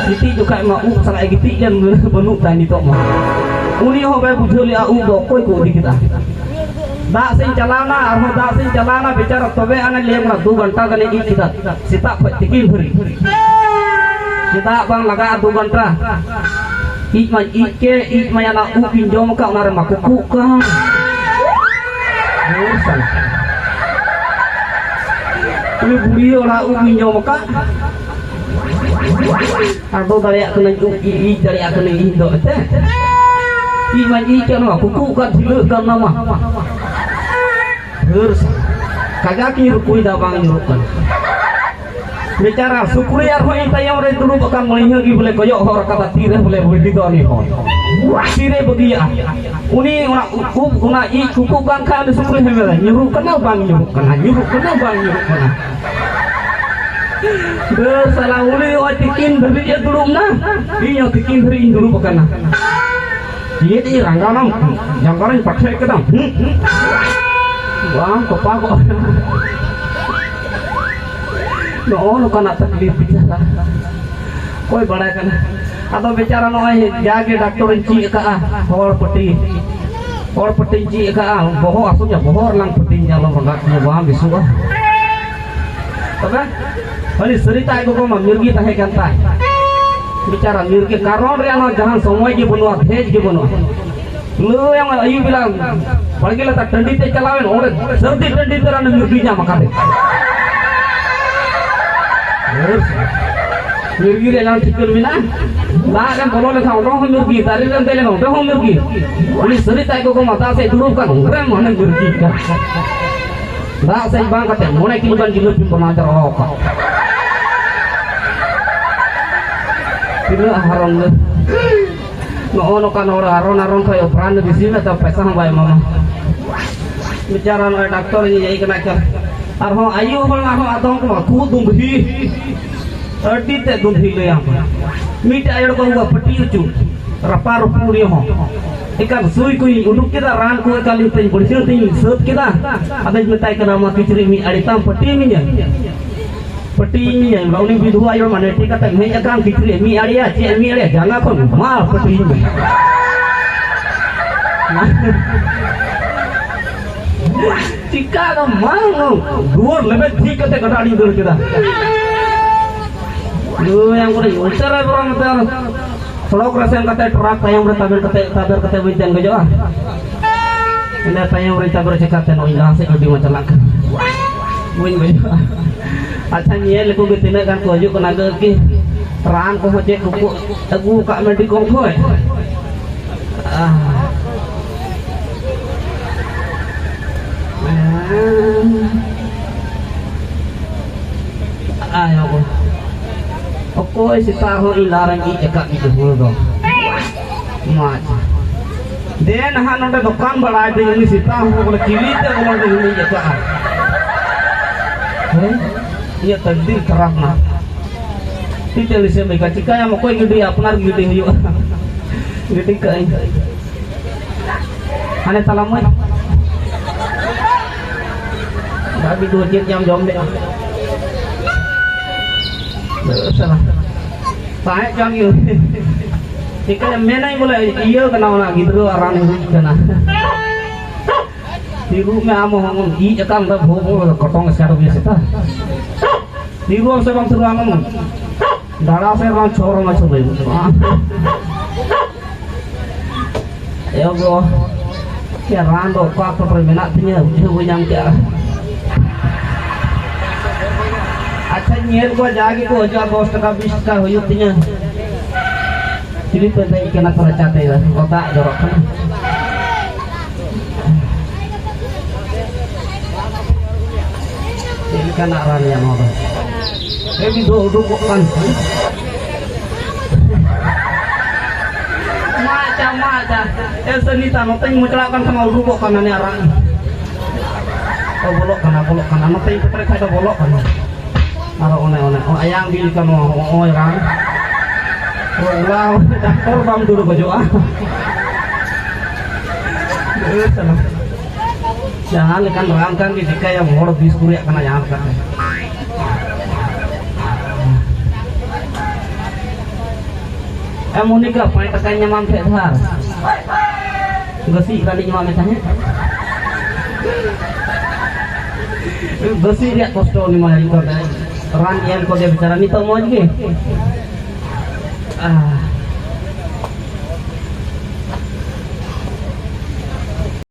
ᱜᱤᱛᱤᱡ ᱡᱚᱠᱷᱟᱡ ᱢᱟ ᱩᱵ ᱥᱟᱞᱟᱜ ᱮ ᱜᱤᱛᱤᱡ ᱞᱮᱱ, ᱵᱟᱹᱱᱩᱜ ᱛᱟᱭ ᱱᱤᱛᱚᱜ ᱢᱟ᱾ ᱩᱱᱤ ᱦᱚᱸ ᱵᱟᱭ ᱵᱩᱡᱷᱟᱹᱣ ᱞᱮᱜᱼᱟ ᱩᱵ ᱫᱚ ᱚᱠᱚᱭ ᱠᱚ ᱤᱫᱤ ᱠᱮᱫᱟ᱾ ᱫᱟᱜ ᱥᱮᱫ ᱤᱧ ᱪᱟᱞᱟᱣᱱᱟ, ᱟᱨᱦᱚᱸ ᱫᱟᱜ ᱥᱮᱫ ᱤᱧ ᱪᱟᱞᱟᱣᱱᱟ, ᱵᱮᱪᱟᱨᱟ ᱛᱚᱵᱮ ᱟᱱᱮ ᱞᱟᱹᱭ ᱟᱢ ᱠᱟᱱᱟ, ᱫᱩ ᱜᱷᱚᱱᱴᱟ ᱜᱟᱱᱤᱧ ᱤᱡ ᱠᱮᱫᱟ, ᱥᱮᱛᱟᱜ ᱠᱷᱚᱡ ᱛᱤᱠᱤᱱ ᱫᱷᱟᱹᱨᱤᱡ᱾ ᱪᱮᱫᱟᱜ ᱵᱟᱝ ᱞᱟᱜᱟᱜᱼᱟ ᱫᱩ ᱜᱷᱚᱱᱴᱟ? ᱤᱡ ᱢᱟᱧ ᱤᱡ ᱠᱮᱫ, ᱤᱡ ᱢᱟᱧ ᱚᱱᱟ ᱩᱵ ᱤᱧ ᱡᱚᱢ ᱟᱠᱟᱫ, ᱚᱱᱟ ᱨᱮᱢᱟ ᱠᱩᱠᱩᱜ ᱠᱟᱱ᱾ ᱩᱱᱤ ᱵᱩᱲᱦᱤ ᱦᱚᱲᱟᱜ ᱩᱵ ᱤᱧ ᱡᱚᱢ ᱟᱠᱟᱫ᱾ ᱟᱫᱚ ᱫᱟᱲᱮᱭᱟᱜ ᱠᱟᱹᱱᱟᱹᱧ, ᱩᱵ ᱤ-, ᱤᱡ ᱫᱟᱲᱮᱭᱟᱜ ᱠᱟᱹᱱᱟᱹᱧ ᱤᱧ ᱫᱚ, ᱮᱱᱛᱮ᱾ ᱤᱡ ᱢᱟᱧ ᱤᱡ ᱠᱮᱫ, ᱱᱚᱣᱟ ᱠᱩᱠᱩᱜ ᱠᱟᱱ, ᱰᱷᱤᱞᱟᱹᱜ ᱠᱟᱱ, ᱱᱚᱣᱟ ᱢᱟ᱾ ᱫᱷᱟᱹᱨ ᱥᱟ-, ᱠᱟᱡᱟᱠ ᱤᱧ ᱨᱩᱠᱩᱭᱮᱫᱟ, ᱵᱟᱝ ᱧᱩᱨᱩᱜ ᱠᱟᱱᱟ᱾ ᱵᱮᱪᱟᱨᱟ ᱥᱩᱠᱨᱤ ᱟᱨᱦᱚᱸ ᱤᱧ ᱛᱟᱭᱚᱢ ᱨᱮ ᱫᱩᱲᱩᱵ ᱟᱠᱟᱱ ᱢᱟᱹᱱᱦᱟᱹ ᱜᱮ ᱵᱚᱞᱮ ᱠᱚᱭᱚᱜ ᱦᱚᱨ ᱟᱠᱟᱫᱟ, ᱛᱤᱨᱮ ᱵᱚᱞᱮ ᱵᱟᱹᱜᱤ ᱫᱚ ᱩᱱᱤ ᱦᱚᱲ᱾ ᱛᱤᱨᱮ ᱵᱟᱹᱜᱤᱭᱟᱜᱼᱟ? ᱩᱱᱤ ᱚᱱᱟ ᱩᱵ, ᱚᱱᱟ ᱤᱡ ᱠᱩᱠᱩᱜ ᱠᱟᱱ ᱠᱷᱟᱱ ᱩᱱᱤ ᱥᱩᱠᱨᱤ ᱦᱚᱸᱭ ᱢᱮᱱᱟ, "ᱧᱩᱨᱩᱜ ᱠᱟᱱᱟ ᱵᱟᱝ ᱧᱩᱨᱩᱜ ᱠᱟᱱᱟ, ᱧᱩᱨᱩᱜ ᱠᱟᱱᱟ ᱵᱟᱝ ᱧᱩᱨᱩᱜ ᱠᱟᱱᱟ?" ᱫᱟᱹᱲ ᱥᱟᱞᱟ, ᱩᱱᱤ ᱱᱚᱜᱼᱚᱭ ᱛᱤᱠᱤᱱ ᱫᱷᱟᱹᱵᱤᱡ ᱮ ᱫᱩᱲᱩᱵ ᱱᱟ, ᱤᱧ ᱦᱚᱸ ᱛᱤᱠᱤᱱ ᱫᱷᱟᱹᱵᱤᱡ ᱤᱧ ᱫᱩᱲᱩᱵ ᱟᱠᱟᱱᱟ᱾ ᱪᱮᱫ ᱤᱧ ᱨᱟᱸᱜᱟᱣᱱᱟᱢ, ᱡᱟᱸᱜᱟ ᱨᱤᱧ ᱯᱟᱴᱷᱮ ᱠᱮᱫᱟ᱾ ᱦᱩᱸ, ᱦᱩᱸ᱾ ᱵᱟᱝ ᱛᱚᱯᱟᱜᱚᱜᱼᱟ᱾ ᱱᱚᱜᱼᱚ ᱱᱚᱝᱠᱟᱱᱟᱜ ᱛᱟᱠᱞᱤᱯ ᱵᱮᱪᱟᱨᱟ᱾ ᱚᱠᱚᱭ ᱵᱟᱲᱟᱭ ᱠᱟᱱᱟ? ᱟᱫᱚ ᱵᱮᱪᱟᱨᱟ ᱱᱚᱜᱼᱚᱭ ᱡᱟᱜᱮ ᱰᱟᱠᱛᱚᱨᱤᱧ ᱪᱮᱫ ᱟᱠᱟᱫᱼᱟ, ᱦᱚᱲ ᱯᱟᱹᱴᱤ᱾ ᱦᱚᱲ ᱯᱟᱹᱴᱤᱧ ᱪᱮᱫ ᱟᱠᱟᱫᱼᱟ, ᱵᱚᱦᱚᱜ ᱦᱟᱹᱥᱩᱧᱟ, ᱵᱚᱦᱚᱜ ᱨᱮᱱᱟᱝ ᱯᱟᱹᱴᱤᱧ ᱧᱮᱞ ᱵᱟᱝ ᱵᱮᱥᱚᱜᱼᱟ᱾ ᱛᱚᱵᱮ ᱦᱟᱹᱱᱤ ᱥᱟᱹᱨᱤ ᱛᱟᱭ ᱜᱚᱜᱚ ᱢᱟ ᱢᱤᱨᱜᱤ ᱛᱟᱦᱮᱸ ᱠᱟᱱ ᱛᱟᱭ᱾ ᱵᱮᱪᱟᱨᱟ ᱢᱤᱨᱜᱤ ᱠᱟᱨᱚᱱ ᱨᱮᱭᱟᱜ ᱱᱚᱣᱟ ᱡᱟᱦᱟᱸ ᱥᱚᱢᱚᱭ ᱜᱮ ᱵᱟᱹᱱᱩᱜᱼᱟ, ᱫᱷᱮᱡ ᱜᱮ ᱵᱟᱹᱱᱩᱜᱼᱟ᱾ ᱞᱟᱹᱭᱟᱢ ᱟᱹᱭᱩᱵ ᱵᱮᱞᱟ ᱵᱟᱲᱜᱮ ᱞᱟᱛᱟᱨ ᱴᱟᱺᱰᱤ ᱛᱮ ᱪᱟᱞᱟᱣᱮᱱ, ᱚᱸᱰᱮ ᱥᱟᱹᱨᱫᱤ ᱴᱟᱺᱰᱤ ᱛᱮ ᱨᱟᱱ ᱢᱤᱨᱜᱤ ᱧᱟᱢ ᱟᱠᱟᱫᱮ᱾ ᱢᱤᱨᱜᱤ ᱨᱮᱭᱟᱜ ᱡᱟᱦᱟᱸ ᱴᱷᱤᱠᱟᱹᱱ ᱢᱮᱱᱟᱜᱼᱟ, ᱫᱟᱜ ᱨᱮᱢ ᱵᱚᱞᱚ ᱞᱮᱱᱠᱷᱟᱱ ᱚᱸᱰᱮ ᱦᱚᱸ ᱢᱤᱨᱜᱤ, ᱫᱟᱨᱮ ᱨᱮᱢ ᱫᱮᱡ ᱞᱮᱱᱠᱷᱟᱱ ᱚᱸᱰᱮ ᱦᱚᱸ ᱢᱤᱨᱜᱤ᱾ ᱩᱱᱤ ᱥᱟᱹᱨᱤ ᱛᱟᱭ ᱜᱚᱜᱚ ᱢᱟ ᱫᱟᱜ ᱥᱮᱫ ᱫᱩᱲᱩᱵ ᱠᱟᱱ ᱚᱸᱰᱮ ᱢᱟᱱᱮ ᱢᱤᱨᱜᱤ ᱠᱟᱱ᱾ ᱫᱟᱜ ᱥᱮᱫ ᱵᱟᱝ ᱠᱟᱛᱮ ᱢᱚᱬᱮ ᱠᱤᱞᱳ ᱜᱟᱱ ᱡᱤᱞᱟᱹᱯᱤ ᱵᱮᱱᱟᱣ ᱡᱟᱣᱨᱟ ᱟᱠᱟᱫ᱾ ᱛᱤᱱᱟᱹᱜ ᱦᱟᱨᱚᱱ ᱫᱚ᱾ ᱱᱚᱜᱼᱚ ᱱᱚᱝᱠᱟᱱ ᱦᱚᱲ ᱦᱟᱨᱚᱱ ᱦᱟᱨᱚᱱ ᱠᱷᱚᱡ ᱚᱯᱨᱟᱱ ᱵᱮᱥᱤ ᱢᱮ, ᱛᱚ ᱯᱚᱭᱥᱟ ᱦᱚᱸ ᱵᱟᱭ ᱮᱢᱟᱢᱟ᱾ ᱵᱮᱪᱟᱨᱟ ᱱᱚᱜᱼᱚᱭ ᱰᱟᱠᱛᱚᱨ ᱤᱧ ᱦᱮᱡ ᱠᱟᱱᱟ ᱠᱷᱟᱱ᱾ ᱟᱨᱦᱚᱸ ᱟᱭᱳ ᱦᱚᱲ ᱟᱨᱦᱚᱸ ᱟᱫᱚᱢ ᱠᱚ ᱠᱷᱩᱜ ᱫᱩᱸᱫᱷᱤ᱾ ᱟᱹᱰᱤ ᱛᱮ ᱫᱩᱸᱫᱷᱤ ᱞᱟᱹᱭᱟᱢ᱾ ᱢᱤᱫᱴᱮᱡ ᱟᱭᱳ ᱦᱚᱲ ᱠᱚ ᱯᱟᱹᱴᱤ ᱦᱚᱪᱚ᱾ ᱨᱟᱯᱟ ᱨᱩᱯᱩ ᱩᱱᱤ ᱦᱚᱸ᱾ ᱮᱠᱟᱞ ᱥᱩᱭ ᱠᱚᱧ ᱩᱰᱩᱠ ᱠᱮᱫᱟ, ᱨᱟᱱ ᱠᱚ ᱮᱠᱟᱞ ᱤᱧ ᱛᱮᱧ ᱵᱟᱹᱲᱥᱤᱭᱟᱹ ᱛᱮᱧ ᱥᱟᱹᱛ ᱠᱮᱫᱟ᱾ ᱟᱫᱚᱧ ᱢᱮᱛᱟᱭ ᱠᱟᱱᱟ, "ᱢᱟ ᱠᱤᱪᱨᱤᱡ ᱢᱤᱫ ᱟᱲᱮ ᱛᱟᱢ ᱯᱟᱹᱴᱤ ᱢᱤᱧᱟ᱾ ᱯᱟᱹᱴᱤ ᱢᱤᱧᱟ᱾" ᱩᱱᱤ ᱵᱤᱫᱷᱩᱣᱟ ᱟᱭᱳ ᱢᱟᱱᱮ ᱴᱷᱤᱠ ᱠᱟᱛᱮ ᱦᱮᱡ ᱟᱠᱟᱱ, ᱠᱤᱪᱨᱤᱡ ᱢᱤᱫ ᱟᱲᱮᱭᱟ, ᱪᱮᱫ ᱢᱤᱫ ᱟᱲᱮᱭᱟ, ᱡᱟᱸᱜᱟ ᱠᱷᱚᱱ ᱢᱟ ᱯᱟᱹᱴᱤ ᱢᱤᱧᱟ᱾ ᱪᱤᱠᱟ ᱫᱚ ᱢᱟ ᱫᱩᱣᱟᱹᱨ ᱞᱮᱵᱮᱫ ᱴᱷᱤᱠ ᱠᱟᱛᱮ ᱜᱟᱰᱟ ᱟᱲᱤᱧ ᱫᱟᱹᱲ ᱠᱮᱫᱟ᱾ ᱱᱩᱭ ᱟᱢ ᱠᱚᱨᱮ ᱩᱪᱟᱹᱨ ᱨᱮ ᱵᱚᱨᱚᱝ ᱢᱮᱛᱟᱭ᱾ ᱥᱚᱲᱚᱠ ᱨᱮ ᱥᱮᱱ ᱠᱟᱛᱮ ᱴᱨᱟᱠ ᱛᱟᱭᱚᱢ ᱨᱮ ᱛᱟᱵᱮᱨ ᱠᱟᱛᱮ, ᱛᱟᱵᱮᱨ ᱠᱟᱛᱮ ᱵᱟᱹᱧ ᱛᱮᱱ ᱜᱚᱡᱚᱜᱼᱟ᱾ ᱤᱱᱟᱹ ᱛᱟᱭᱚᱢ ᱨᱮ ᱛᱟᱵᱮᱨ ᱪᱮᱠᱟᱛᱮ ᱱᱚᱜᱼᱚᱭ ᱞᱟᱦᱟ ᱥᱮᱫ ᱜᱟᱹᱰᱤ ᱢᱟ ᱪᱟᱞᱟᱜ ᱠᱟᱱ᱾ ᱵᱟᱹᱧ ᱜᱚᱡᱚᱜᱼᱟ᱾ ᱟᱪᱪᱷᱟ, ᱧᱮᱞ ᱞᱮᱠᱚ ᱜᱮ ᱛᱤᱱᱟᱹᱜ ᱜᱟᱱ ᱠᱚ ᱦᱤᱡᱩᱜ ᱠᱟᱱᱟ᱾ ᱜᱟᱹᱜ ᱜᱮ ᱨᱟᱱ ᱠᱚᱦᱚᱸ ᱪᱮᱫ ᱠᱚᱠᱚ ᱟᱹᱜᱩ ᱟᱠᱟᱫ ᱢᱮᱰᱤᱠᱚᱞ ᱠᱷᱚᱡ᱾ ᱟᱦ᱾ ᱟᱭᱳ ᱠᱚ᱾ ᱚᱠᱚᱭ ᱥᱮᱛᱟ ᱦᱚᱸ ᱤᱧ ᱞᱟᱨᱮᱧ ᱤᱡ ᱟᱠᱟᱫ ᱜᱮ ᱦᱩᱲᱩ ᱫᱚ᱾ ᱢᱚᱡᱽ᱾ ᱫᱮ ᱱᱟᱦᱟᱜ ᱱᱚᱰᱮ ᱫᱚᱠᱟᱱ ᱵᱟᱲᱟᱭ ᱫᱟᱹᱧ, ᱩᱱᱤ ᱥᱮᱛᱟ ᱦᱚᱸ ᱵᱚᱞᱮ ᱪᱤᱞᱤ ᱛᱮ ᱵᱚᱞᱮ ᱩᱱᱤ ᱤᱡ ᱟᱠᱟᱫᱼᱟ᱾ ᱦᱮᱸ? ᱤᱧᱟᱹᱜ ᱛᱟᱠᱫᱤᱨ ᱠᱷᱟᱨᱟᱯ ᱱᱟ᱾ ᱛᱤ ᱛᱮ ᱩᱱᱤ ᱥᱮ ᱢᱮᱠᱟ ᱪᱤᱠᱟᱹᱭᱟᱢ, ᱚᱠᱚᱭ ᱜᱤᱰᱤᱭᱟ, ᱟᱯᱱᱟᱨ ᱜᱤᱰᱤ ᱦᱩᱭᱩᱜᱼᱟ᱾ ᱜᱤᱰᱤ ᱠᱟᱜ ᱟᱹᱧ᱾ ᱦᱟᱱᱮ ᱛᱟᱞᱟ ᱢᱟᱹᱭ᱾ ᱫᱟᱜ ᱜᱤᱰᱩ ᱪᱮᱫ ᱪᱟᱢ ᱡᱚᱢ ᱞᱮᱜᱼᱟ? ᱥᱟᱞᱟ᱾ ᱛᱟᱦᱮᱸ ᱠᱟᱱ ᱜᱮ᱾ ᱪᱤᱠᱟᱹᱭᱟ, ᱢᱮᱱᱟᱹᱧ ᱵᱚᱞᱮ ᱤᱭᱟᱹ ᱠᱟᱱᱟ, ᱚᱱᱟ ᱜᱤᱫᱽᱨᱟᱹ ᱟᱨ ᱨᱟᱱ ᱦᱩᱭᱩᱜ ᱠᱟᱱᱟ᱾ ᱛᱤᱨᱩ ᱢᱮ ᱟᱢ ᱦᱚᱸ, ᱤᱡ ᱟᱠᱟᱱ ᱫᱚ ᱵᱷᱳ ᱵᱷᱳ ᱠᱚᱴᱚᱝ ᱥᱮᱴ ᱵᱤ ᱥᱮᱛᱟ᱾ ᱛᱤᱨᱩ ᱟᱢ ᱥᱮ ᱵᱟᱝ ᱛᱤᱨᱩ ᱟᱢ? ᱫᱟᱲᱟ ᱥᱮ ᱵᱟᱝ ᱪᱷᱚᱨ ᱢᱟ ᱪᱷᱚᱨ᱾ ᱮ ᱜᱚ, ᱪᱮᱫ ᱨᱟᱱ ᱫᱚ ᱚᱠᱟ ᱠᱚᱨᱮ ᱢᱮᱱᱟᱜ ᱛᱤᱧᱟᱹ, ᱵᱩᱡᱷᱟᱹᱣ ᱵᱟᱹᱧ ᱧᱟᱢ ᱠᱮᱜᱼᱟ᱾ ᱟᱪᱪᱷᱟᱧ ᱧᱮᱞ ᱠᱚᱣᱟ, ᱡᱟᱜᱮ ᱠᱚ ᱦᱤᱡᱩᱜᱼᱟ, ᱫᱚᱥ ᱴᱟᱠᱟ, ᱵᱤᱥ ᱴᱟᱠᱟ ᱦᱩᱭᱩᱜ ᱛᱤᱧᱟᱹ᱾ ᱪᱤᱞᱤ ᱯᱮ ᱫᱮᱡ ᱠᱟᱱᱟ ᱛᱚ ᱨᱟᱪᱟᱛᱮ? ᱚ, ᱫᱟᱜ ᱡᱚᱨᱚᱜ ᱠᱟᱱᱟ᱾ ᱪᱮᱫ ᱞᱮᱠᱟᱱᱟᱜ ᱨᱟᱱ ᱭᱟ ᱱᱚᱣᱟ ᱫᱚ? ᱮ, ᱢᱤᱫ ᱫᱚ ᱩᱰᱩᱠᱚᱜ ᱠᱟᱱ᱾ ᱢᱟ ᱟᱪᱪᱷᱟ, ᱢᱟ ᱟᱪᱪᱷᱟ᱾ ᱮ, ᱥᱟᱹᱱᱤᱛᱟ, ᱱᱚᱛᱮᱧ ᱢᱚᱪᱲᱟᱜ ᱠᱟᱱ ᱠᱷᱟᱱ ᱩᱰᱩᱠᱚᱜ ᱠᱟᱱᱟ ᱱᱤᱭᱟᱹ ᱨᱟᱱ᱾ ᱚ, ᱵᱚᱞᱚᱜ ᱠᱟᱱᱟ, ᱵᱚᱞᱚᱜ ᱠᱟᱱᱟ᱾ ᱱᱚᱛᱮᱧ ᱯᱮᱴᱮᱨ ᱠᱷᱟᱡ ᱫᱚ ᱵᱚᱞᱚᱜ ᱠᱟᱱᱟ᱾ ᱟᱨ ᱚᱱᱮ, ᱚᱱᱮ, ᱚ, ᱟᱭᱟᱝ ᱵᱤᱞ ᱠᱟᱱᱟ, ᱱᱚᱜᱼᱚᱭ ᱨᱟᱱ᱾ ᱚ, ᱚᱱᱟ ᱰᱟᱠᱛᱚᱨ ᱵᱟᱢ ᱫᱩᱲᱩᱵ ᱜᱚᱡᱚᱜᱼᱟ᱾ ᱮ, ᱥᱟᱞᱟ᱾ ᱡᱟᱦᱟᱸ ᱞᱮᱠᱟᱱ ᱨᱟᱱ ᱠᱟᱱ ᱜᱮ, ᱪᱤᱠᱟᱹᱭᱟᱢ, ᱦᱚᱲ ᱵᱤᱥ ᱠᱚ ᱨᱮᱭᱟᱜ ᱠᱟᱱᱟ ᱡᱟᱦᱟᱸ ᱞᱮᱠᱟᱛᱮ᱾ ᱮ, ᱢᱚᱱᱤᱠᱟ, ᱯᱟᱸᱪ ᱴᱟᱠᱟᱧ ᱮᱢᱟᱢ ᱛᱟᱦᱮᱸᱫ ᱫᱷᱟᱨ᱾ ᱜᱟᱹᱥᱤ ᱨᱟᱱᱤᱧ ᱮᱢᱟᱫ ᱢᱮ ᱛᱟᱦᱮᱸᱫ᱾ ᱜᱟᱹᱥᱤ ᱨᱮᱭᱟᱜ ᱠᱚᱥᱴᱚ ᱩᱱᱤ ᱢᱟ ᱦᱩᱭᱩᱜ ᱠᱟᱱ ᱛᱟᱭ᱾ ᱨᱟᱱ ᱮᱢ ᱠᱚᱜᱮ ᱵᱮᱪᱟᱨᱟ ᱱᱤᱛᱚᱜ ᱢᱚᱡᱽ ᱜᱮ᱾ ᱟᱦ᱾